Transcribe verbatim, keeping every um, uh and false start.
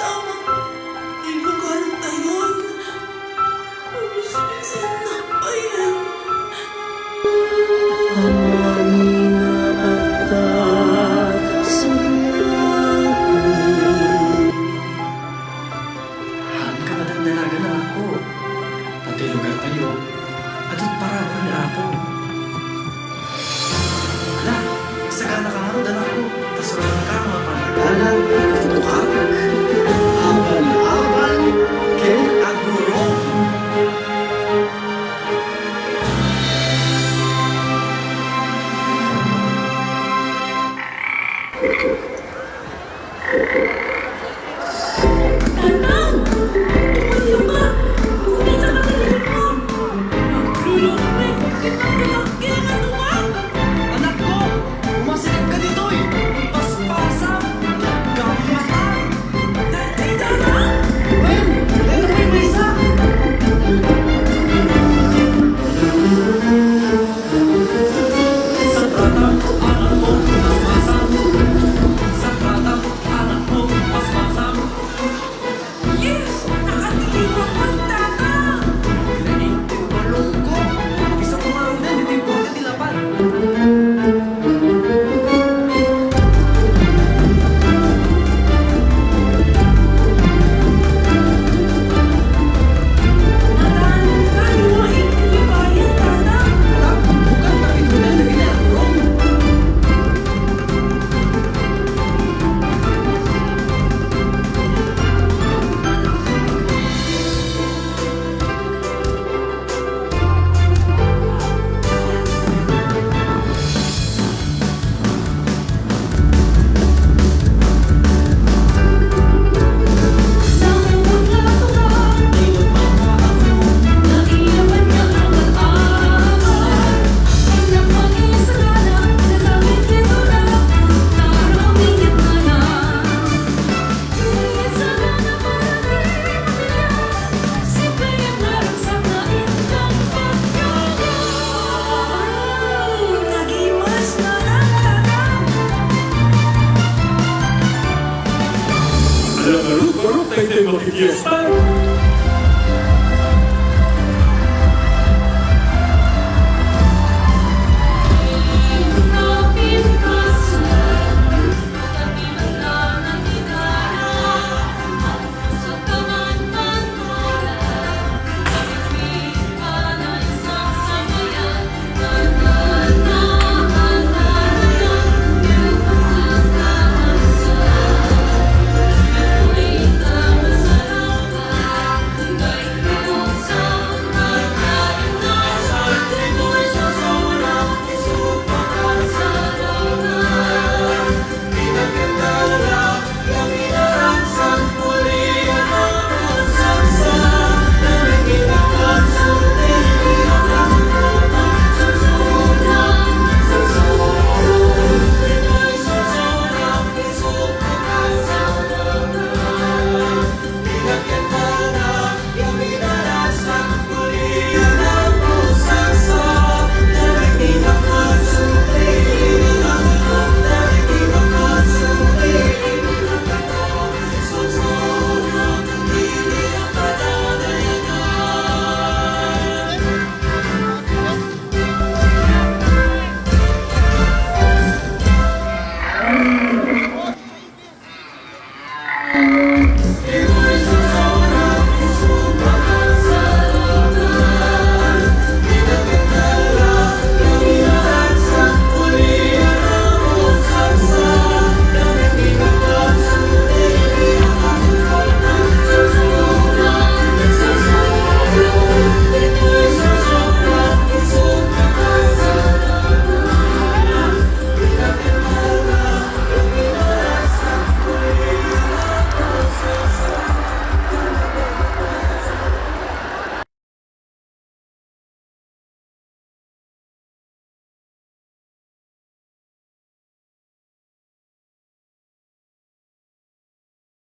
Tama, ti lugartayon. Umispit saan na ayan. Haan ka madagdanagan, anakko. Pati lugartayo, adu't paraburan ni Apo. Ala, sagana ka ngarud, anakko, ta suradanka nga panagana, agtutuak, aban-aban, ken agurom. Tatang! Tumayo ka! Kumita ka sa likod! Maglulungkot ka sa kalaki nga tuwag! Anakko, umasideg ka ditoy! Paspasam! Nagkamata! Dati, Tatang! Wen, wen, wen, maysa! Sapratan, anakko, paspasan. Sapratan, anakko, paspasan. Yes! Nakatiliwan ka, Tatang! Pinainit ti balong ko. Bisa ko marunan, ditoy borda ti lapad. Ala, ngarud, ngarud, daytoy makipiesta.